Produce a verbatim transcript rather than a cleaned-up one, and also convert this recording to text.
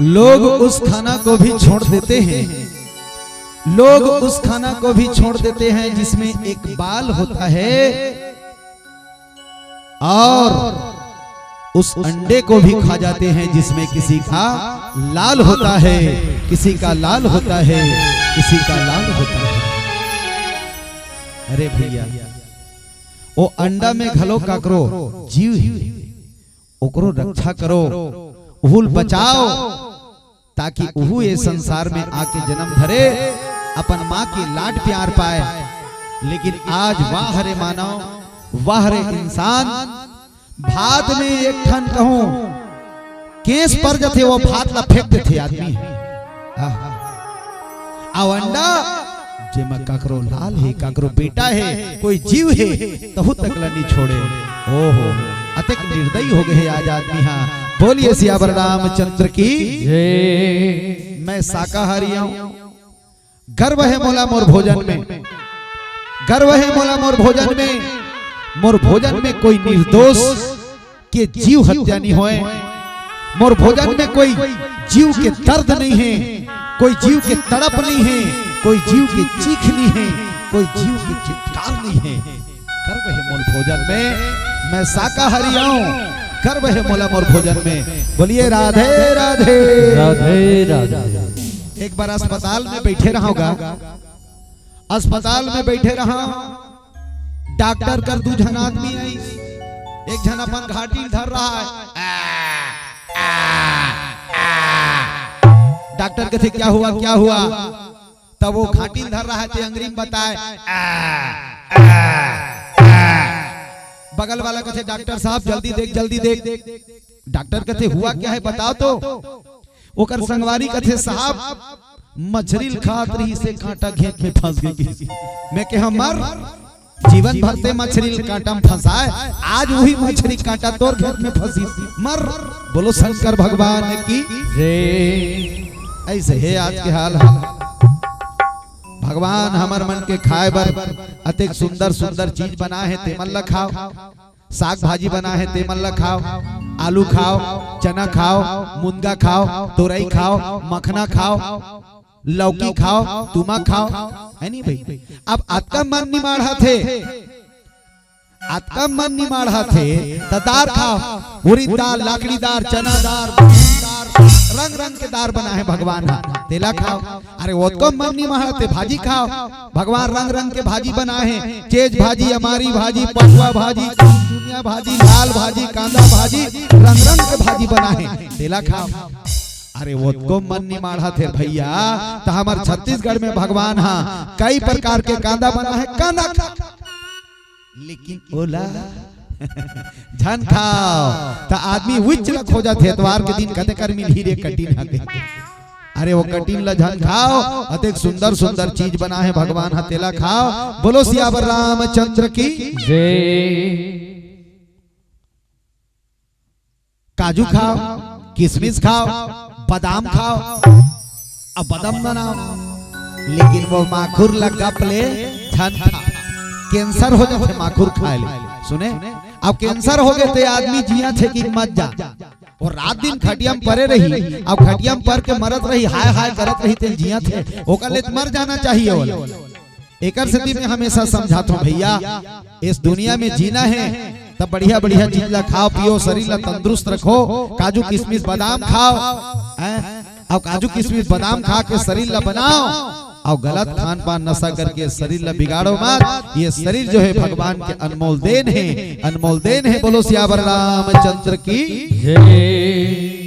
लोग उस खाना को भी छोड़ देते हैं, लोग उस खाना को भी छोड़ देते हैं जिसमें एक बाल होता है, और उस अंडे को भी खा जाते हैं जिसमें किसी का लाल होता है, किसी का लाल होता है, किसी का लाल होता है। अरे भैया, वो अंडा में घलो काकरो जीव हे, ओकरो रक्षा करो, उहू ल बचाओ, ताकि उहू ये संसार में आके जन्म धरे, अपन माँ के लाड प्यार पाए। लेकिन आज वाह रे मानव, वाह रे इंसान, भात में एक ठन कहूँ केस पर जथे, वो भात ला फेंक देथे आदमी। आह। अउ अंडा, जेमा काकरो लाल हे, काकरो बेटा हे, कोई जीव हे, तहू तक ला नहीं छोड़े। ओहो, अतेक निर्दयी हो गए हे आज आदमी। हाँ, बोलिए सियावर रामचंद्र की। जय। मैं शाकाहारी हूँ, गर्व हे मोला मोर भोजन में, गर्व हे मोला मोर भोजन में। मोर भोजन में कोई निर्दोष के जीव हत्या नहीं होए। मोर भोजन में कोई जीव के दर्द नहीं हे, कोई जीव के तड़प नहीं हे, कोई जीव के चीख नहीं हे, कोई जीव के चित्कार नहीं हे। गर्व हे मोर भोजन में, मैं शाकाहारी हूँ, गर्व हे मोला मोर भोजन में। बोलिए राधे राधे। राधे राधे। एक बार अस्पताल में बैठे रहा होगा, अस्पताल में बैठे रहा, डॉक्टर कर दू झन आदमी आइस, एक झन अपन घाटी ल धर रहा है। डॉक्टर कथे, "क्या हुआ, क्या हुआ?" तब वो घाटी ल धर रहा है, ते अंगरी में बताए। बगल वाला कथे, "डॉक्टर साहब, जल्दी देख, जल्दी देख।" डॉक्टर कथे, "हुआ क्या है, बताओ तो।" ओकर संगवारी कथे, "साहब, मछरी ल खात रहिसे, कांटा घेंच में फंस गे।" मैं कहे, "मर, जीवन भर ते मछरी ल कांटा में फंसाए, आज वही मछरी कांटा तोर घेंच में फंसिस, मर।" बोलो शंकर भगवान की। जय। ऐसे हे आज के हाल हे। भगवान हमर मन के खाए बर अतेक सुंदर सुंदर चीज बनाए हे, तेमन ल खाओ। साग भाजी बनाए हे, तेमन ल खाओ। आलू खाओ, चना खाओ, मुनगा खाओ, तोरई खाओ, मखना खाओ, लौकी खाओ, तुमा खाओ, हे नहीं भाई? अब अतका मन निमाढ़त हे, अतका मन निमाढ़त हे, त दार खाओ, उरिद दार, लाकड़ी दार, चना दार, दार, रंग रंग के दार बनाए हे भगवान ह, तेला खाओ। अरे ओतको मन निमाढ़त हे, भाजी खाओ, भगवान रंग रंग के भाजी बनाए हे, चेज भाजी, अमारी भाजी, पटवा भाजी, दुनिया भाजी, लाल भाजी, कांदा भाजी, रंग रंग के भाजी बनाए हे, तेला खाओ। अरे ओतको मन निमाढ़त हे भैया, त हमर छत्तीसगढ़ में भगवान ह कई प्रकार के कांदा बनाए हे, कांदा खा। लेकिन ओला झन खाओ, त आदमी उच्च ल खोजत हे, एतवार के दिन कते कर मिलही रे कटिन ह के। अरे वो कटिन ल झन खाओ, अतेक सुंदर सुंदर चीज बनाए हे भगवान ह, तेला खाओ। बोलो सियावर रामचंद्र की। जय। काजू खाओ, किशमिश खाओ, बादाम खाओ, अब बादाम बनाओ, लेकिन वो माखुर ल गप ले झन खाओ, कैंसर हो जाथे माखुर खाए ले। सुने, अब कैंसर हो गे ते आदमी जियाथे कि मर जा, वो रात दिन खटिया में परे रही, अब खटिया में पर के मरत रही, हाय हाय करत रही, ते जियाथे, ओकर ले त मर जाना चाहिए ओला। एकर सेती मैं हमेशा समझाथंव भैया, इस दुनिया में जीना हे, त बढ़िया बढ़िया चीज ला खाओ पियो, शरीर ला तंदुरुस्त रखो, काजू किशमिश बादाम खाओ, हैं? अउ काजू किशमिश बादाम खा के शरीर ला बनाओ, अउ गलत खान पान नशा करके शरीर ला बिगाड़ो मत। ये शरीर जो हे भगवान के अनमोल देन हे, अनमोल देन हे। बोलो सियावर रामचंद्र की। जय।